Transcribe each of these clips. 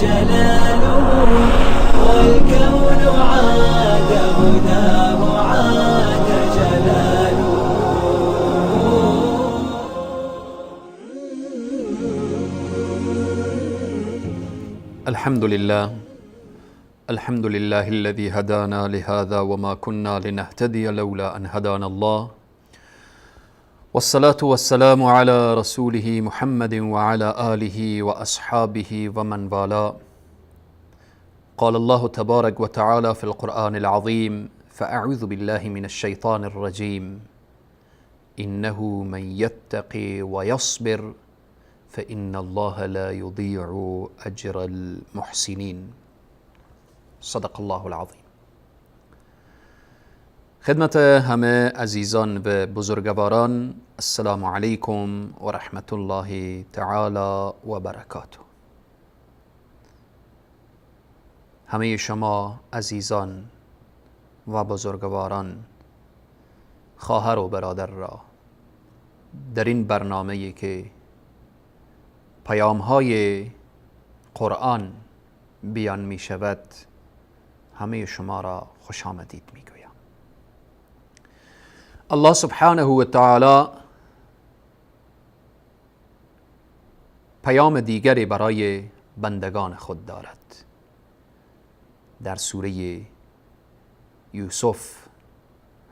جلاله، والكون عاد هداه عاد جلاله. الحمد لله، الحمد لله الذي هدانا لهذا وما كنا لنهتدي لولا أن هدانا الله، والصلاة والسلام على رسوله محمد وعلى آله وأصحابه ومن والاه. قال الله تبارك وتعالى في القرآن العظيم: فأعوذ بالله من الشيطان الرجيم، إنه من يتقي ويصبر فإن الله لا يضيع أجر المحسنين. صدق الله العظیم. خدمت همه عزیزان و بزرگواران، السلام علیکم و رحمت الله تعالی و برکاته. همه شما عزیزان و بزرگواران، خواهر و برادر را در این برنامه که پیام های قرآن بیان می شود، همه شما را خوش آمدید می گویم. الله سبحانه و تعالی پیام دیگری برای بندگان خود دارد. در سوره یوسف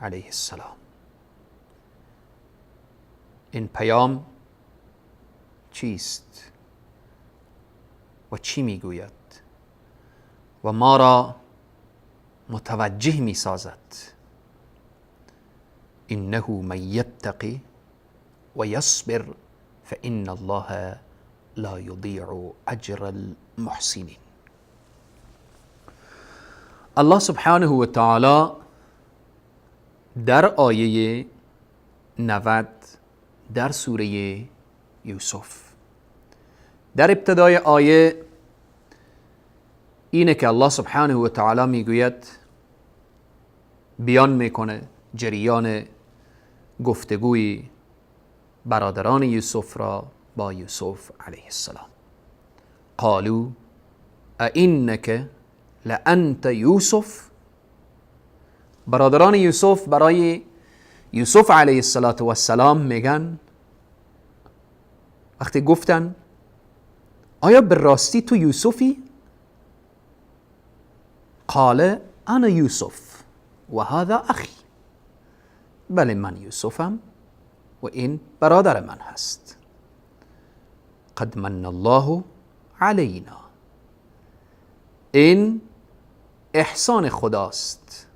علیه السلام این پیام چیست و چی میگوید و ما را متوجه میسازد؟ انه من یتقی و یصبر فان الله لا یضیع اجر المحسنین. الله سبحانه و تعالی در آیه 90 در سوره یوسف، در ابتدای آیه اینه که الله سبحانه و تعالی میگوید، بیان میکنه جریان گفتگوی برادران یوسف را با یوسف علیه السلام. قالوا ائنک لانت یوسف. برادران یوسف برای یوسف علیه السلام میگن، وقتی گفتن آیا به راستی تو یوسفی؟ قال انا یوسف و هذا اخی. بله من یوسفم و این برادر من هست. قد من الله علینا. این احسان خداست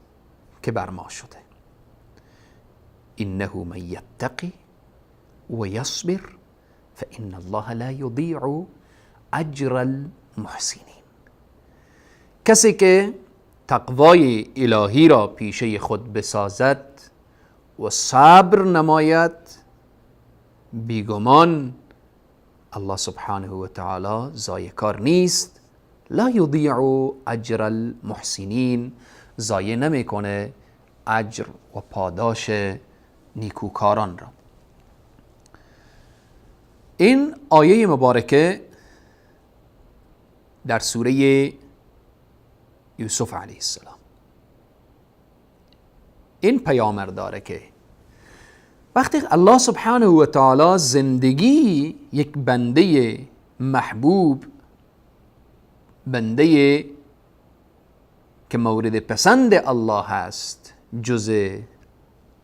که بر ما شده. انه من یتقی و یصبر فإن الله لا یضیع اجر المحسنین. کسی که تقوای الهی را پیشه خود بسازد و صبر نماید، بیگمان الله سبحانه و تعالی ضایع کار نیست. لا یضیع اجر المحسنین، ضایع نمیکنه اجر و پاداش نیکوکاران را. این آیه مبارکه در سوره یوسف علیه السلام این پیام داره که وقتی الله سبحانه و تعالی زندگی یک بنده محبوب، بنده که مورد پسند الله هست، جز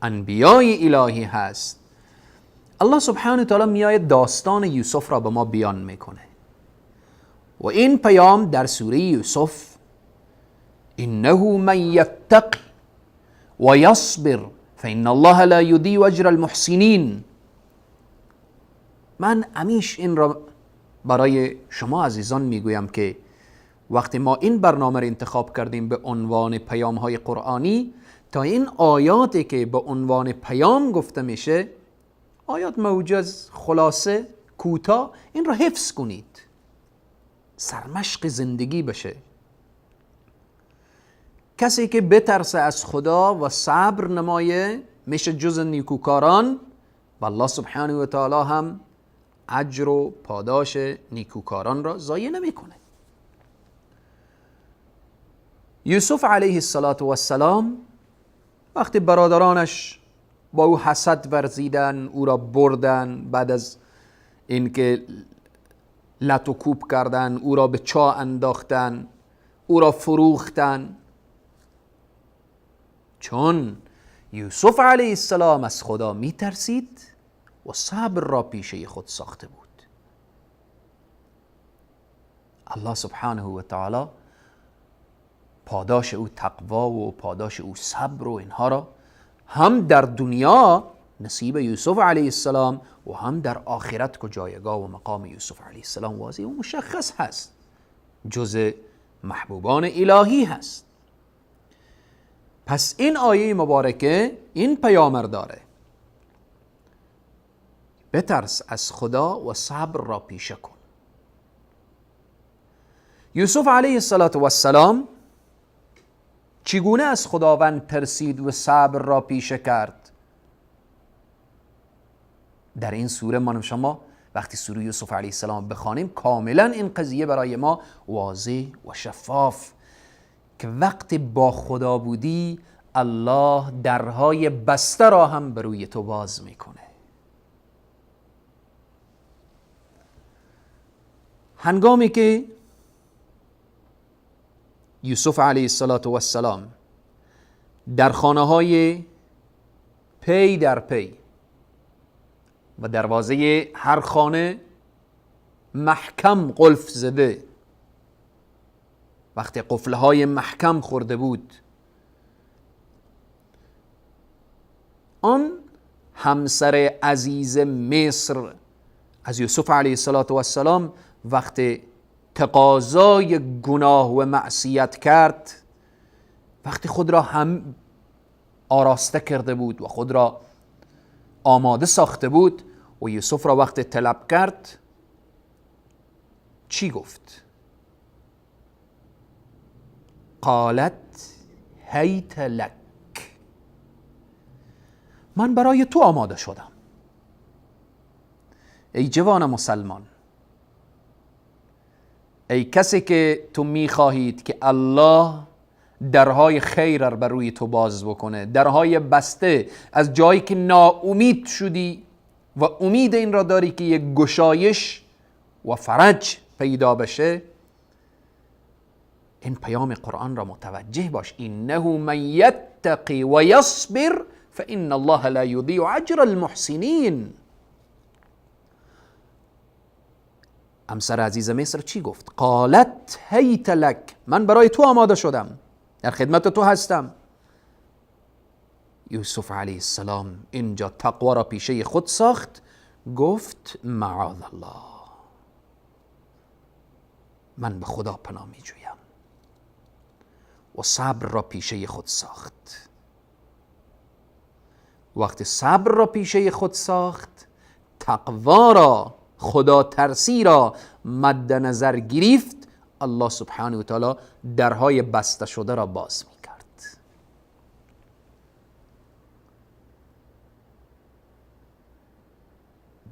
انبیای الهی هست، الله سبحانه و تعالی میآید داستان یوسف را به ما بیان میکنه و این پیام در سوره یوسف، انه من یتق و یصبر فان الله لا یضیع اجر المحسنین. من همیش این را برای شما عزیزان میگویم که وقتی ما این برنامه را انتخاب کردیم به عنوان پیام های قرآنی، تا این آیاتی که به عنوان پیام گفته میشه، آیات موجز، خلاصه، کوتاه، این را حفظ کنید، سرمشق زندگی بشه. کسی که بترسه از خدا و صبر نمایه میشه جز نیکوکاران و الله سبحانه و تعالی هم اجر و پاداش نیکوکاران را ضایع نمیکنه. یوسف علیه السلام وقتی برادرانش با او حسد ورزیدن، او را بردن، بعد از اینکه لت و کوب کردن، او را به چاه انداختن، او را فروختن، چون یوسف علیه السلام از خدا میترسید و صبر را پیشه خود ساخته بود. الله سبحانه و تعالی پاداش او تقوا و پاداش او صبر و اینها را هم در دنیا نصیب یوسف علیه السلام و هم در آخرت که جایگاه و مقام یوسف علیه السلام واضح و مشخص هست، جز محبوبان الهی هست. پس این آیه مبارکه این پیامر داره: بترس از خدا و صبر را پیشه کن. یوسف علیه السلام چگونه از خداوند ترسید و صبر را پیشه کرد؟ در این سوره ما شما وقتی سوره یوسف علیه السلام بخوانیم کاملا این قضیه برای ما واضح و شفاف که وقتی با خدا بودی الله درهای بسته را هم بر روی تو باز میکنه. هنگامی که یوسف علیه السلام در خانه های پی در پی و دروازه هر خانه محکم قلف زده، وقتی قفلهای محکم خورده بود، آن همسر عزیز مصر از یوسف علیه السلام وقتی تقاضای گناه و معصیت کرد، وقتی خود را هم آراسته کرده بود و خود را آماده ساخته بود و یوسف را وقتی طلب کرد چی گفت؟ قالت هیت لک، من برای تو آماده شدم. ای جوان مسلمان، ای کسی که تو میخواهید که الله درهای خیر را بر روی تو باز بکنه، درهای بسته از جایی که ناامید شدی و امید این را داری که یک گشایش و فرج پیدا بشه، این پیام قرآن را متوجه باش: انه من یتقی و یصبر فان الله لا یضیع اجر المحسنین. همسر عزیز مصر چی گفت؟ قالت هیت لک، من برای تو آماده شدم، در خدمت تو هستم. یوسف علیه السلام اینجا تقوا را پیشه خود ساخت، گفت معاذ الله، من به خدا پناه می جویم، و صبر را پیشه خود ساخت. وقتی صبر را پیشه خود ساخت، تقوا را، خدا ترسی را مد نظر گرفت، الله سبحانه و تعالی درهای بسته شده را باز می کرد.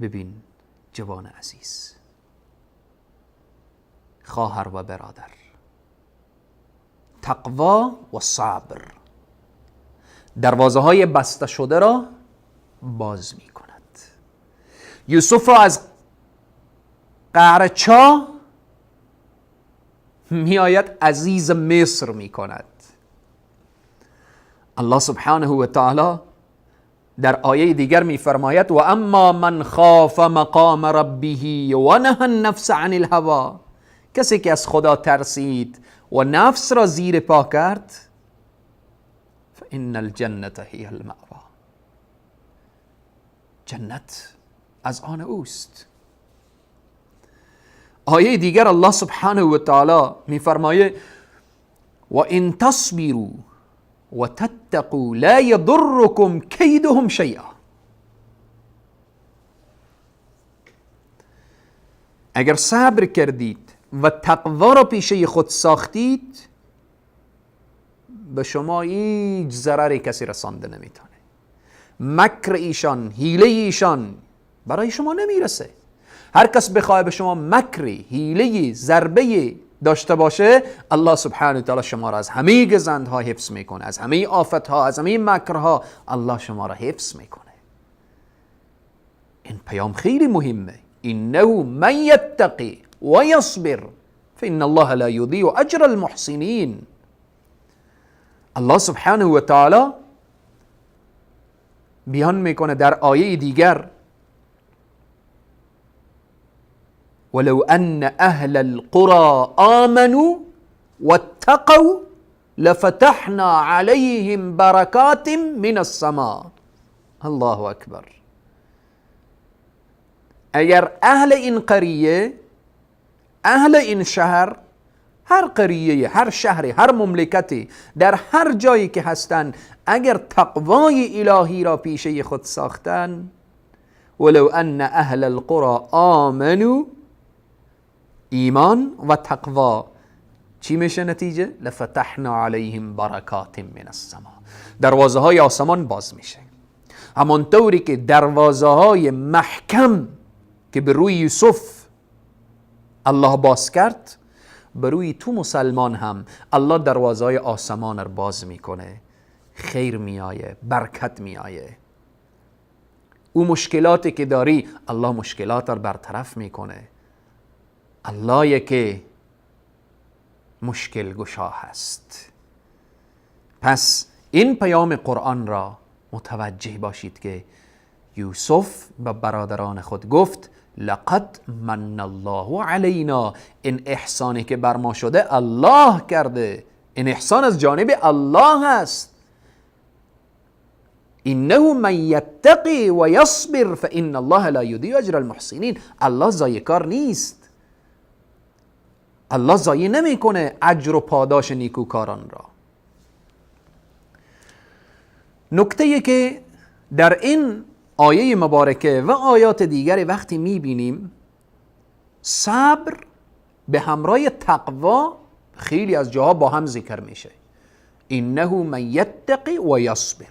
ببین جوان عزیز، خواهر و برادر، تقوا و صبر دروازه های بسته شده را باز می کند. یوسف را از قعر چاه می آید عزیز مصر می کند. الله سبحانه و تعالی در آیه دیگر می فرماید و اما من خاف مقام ربه و نهى النفس عن الهوى، کسی که از خدا ترسید و نفس را زیر پا کرد، فإن الجنة هي المأوى، جنت از آن اوست. آیه دیگر الله سبحانه و تعالی میفرمایه و ان تصبروا و تتقوا لا یضرکم کیدهم شیئا. اگر صبر کردید و تقوا را پیشه خود ساختید، به شما هیچ ضرری کسی رسانده نمیتونه. مکر ایشان، حیله ایشان برای شما نمیرسه. هر کس بخواه به شما مکری، حیله، ضربه داشته باشه، الله سبحانه و تعالی شما را از همه گزندها حفظ میکنه، از همه آفتها، از همه مکرها الله شما را حفظ میکنه. این پیام خیلی مهمه. انه من یتقی و یصبر فان الله لا یضیع اجر المحسنین. الله سبحانه و تعالی بیان میکنه در آیه دیگر: ولو ان اهل القرى آمنوا واتقوا لفتحنا عليهم برکات من السماء. الله اکبر. اگر اهل این قریه، اهل این شهر، هر قریه، هر شهری، هر مملکتی، در هر جایی که هستن، اگر تقوای الهی را پیشه خود ساختن، ولو ان اهل القرى آمنوا، ایمان و تقوا چی میشه نتیجه؟ لفتحنا علیهم برکات من السما. دروازه های آسمان باز میشه. همانطوری که دروازه های محکم که به روی یوسف الله باز کرد، به روی تو مسلمان هم الله دروازه های آسمان رو باز میکنه. خیر میایه، برکت میایه. او مشکلاتی که داری الله مشکلات رو برطرف میکنه. الله که مشکل گشا هست. پس این پیام قرآن را متوجه باشید که یوسف به برادران خود گفت لقد من الله علینا، این احسانی که بر ما شده الله کرده، این احسان از جانب الله است. انه من یتقی و یصبر فان الله لا یضیع اجر المحسنین. الله ضایع کار نیست، الله ضایع نمیکنه اجر و پاداش نیکوکاران را. نکته که در این آیه مبارکه و آیات دیگر وقتی میبینیم، صبر به همراه تقوا خیلی از جاها با هم ذکر میشه. انه من یتقی و یصبر.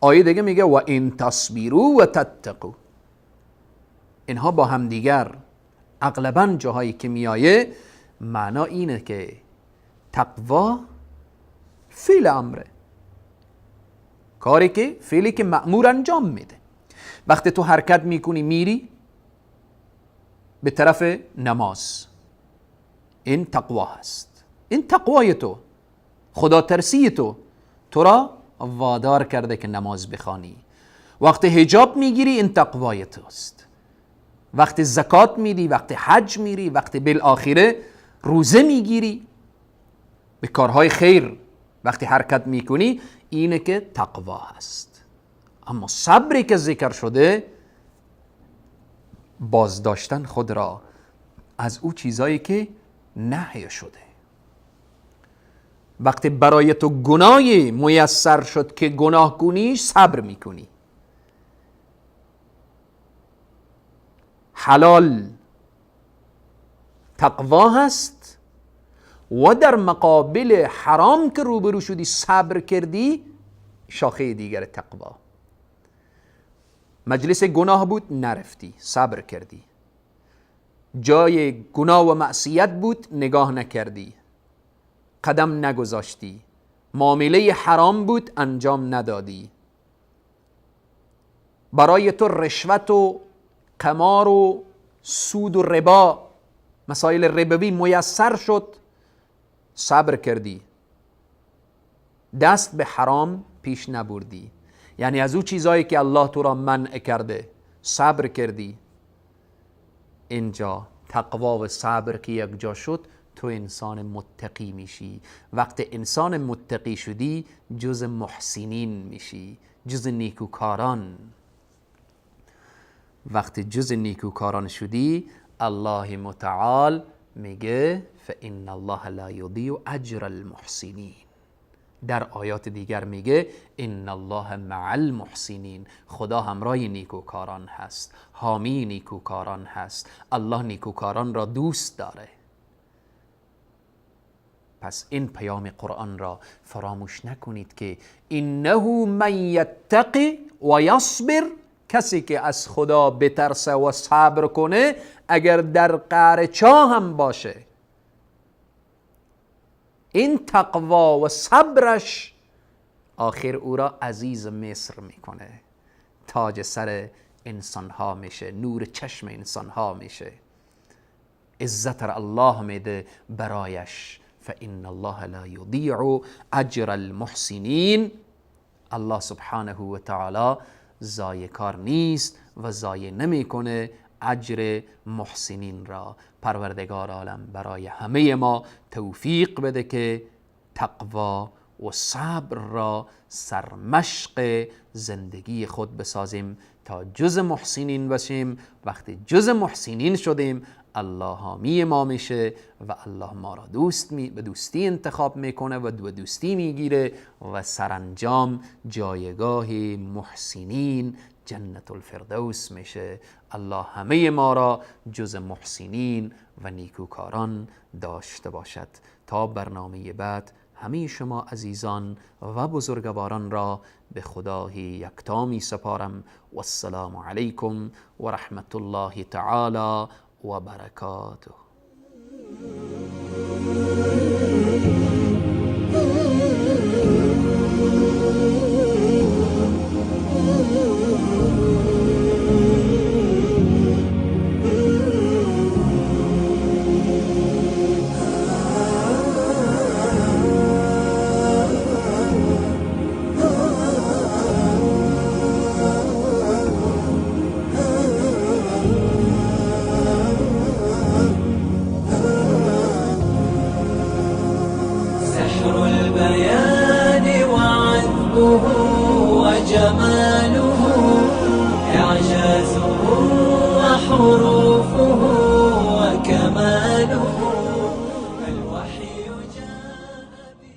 آیه دیگه میگه و ان تصبروا و تتقوا. اینها با هم دیگر اغلبا جاهایی که میایه معنا اینه که تقوا فعل امره، کاری که فعلی که مأمور انجام میده. وقتی تو حرکت میکنی میری به طرف نماز، این تقوا هست. این تقوای تو، خدا ترسی تو، تو را وادار کرده که نماز بخوانی. وقتی حجاب میگیری این تقوای توست. وقتی زکات میدی، وقتی حج میری، وقتی بالآخره روزه میگیری، به کارهای خیر وقتی حرکت میکنی، اینه که تقوا هست. اما صبری که ذکر شده، بازداشتن خود را از او چیزایی که نهی شده. وقتی برای تو گناهی میسر شد که گناه کنی، صبر میکنی. حلال تقوا هست و در مقابل حرام که روبرو شدی صبر کردی، شاخه دیگر تقوا. مجلس گناه بود نرفتی، صبر کردی. جای گناه و معصیت بود نگاه نکردی، قدم نگذاشتی. معامله حرام بود انجام ندادی. برای تو رشوت و قمار و سود و ربا، مسائل ربوی میسر شد، صبر کردی، دست به حرام پیش نبردی. یعنی از او چیزایی که الله تو را منع کرده صبر کردی. اینجا تقوا و صبر که یک جا شد، تو انسان متقی میشی. وقتی انسان متقی شدی، جز محسنین میشی، جز نیکوکاران. وقتی جز نیکوکاران شدی، الله متعال میگه فإن الله لا یضیع اجر المحسنین. در آیات دیگر میگه ان الله مع المحسنین. خدا همراه نیکوکاران هست، حامی نیکوکاران هست، الله نیکوکاران را دوست داره. پس این پیام قرآن را فراموش نکنید که انه من یتقی و یصبر، کسی که از خدا بترسه و صبر کنه، اگر در قعر چاه هم باشه، این تقوا و صبرش آخر او را عزیز مصر میکنه، تاج سر انسانها میشه، نور چشم انسانها میشه، عزت را الله میده برایش. فإن الله لا یضیع اجر المحسنین. الله سبحانه و تعالی ضایع کار نیست و ضایع نمیکنه اجر محسنین را. پروردگار عالم برای همه ما توفیق بده که تقوا و صبر را سرمشق زندگی خود بسازیم تا جز محسنین باشیم. وقتی جز محسنین شدیم الله حامی ما میشه و الله ما را دوست به دوستی انتخاب میکنه و دوستی میگیره و سرانجام جایگاه محسنین جنت الفردوس میشه. الله همه ما را جز محسنین و نیکوکاران داشته باشد. تا برنامه بعد همه شما عزیزان و بزرگواران را به خدای یکتا می سپارم. و السلام علیکم و رحمت الله تعالی و برکاته. وجماله إعجازه وحروفه وكماله الوحي جاء به.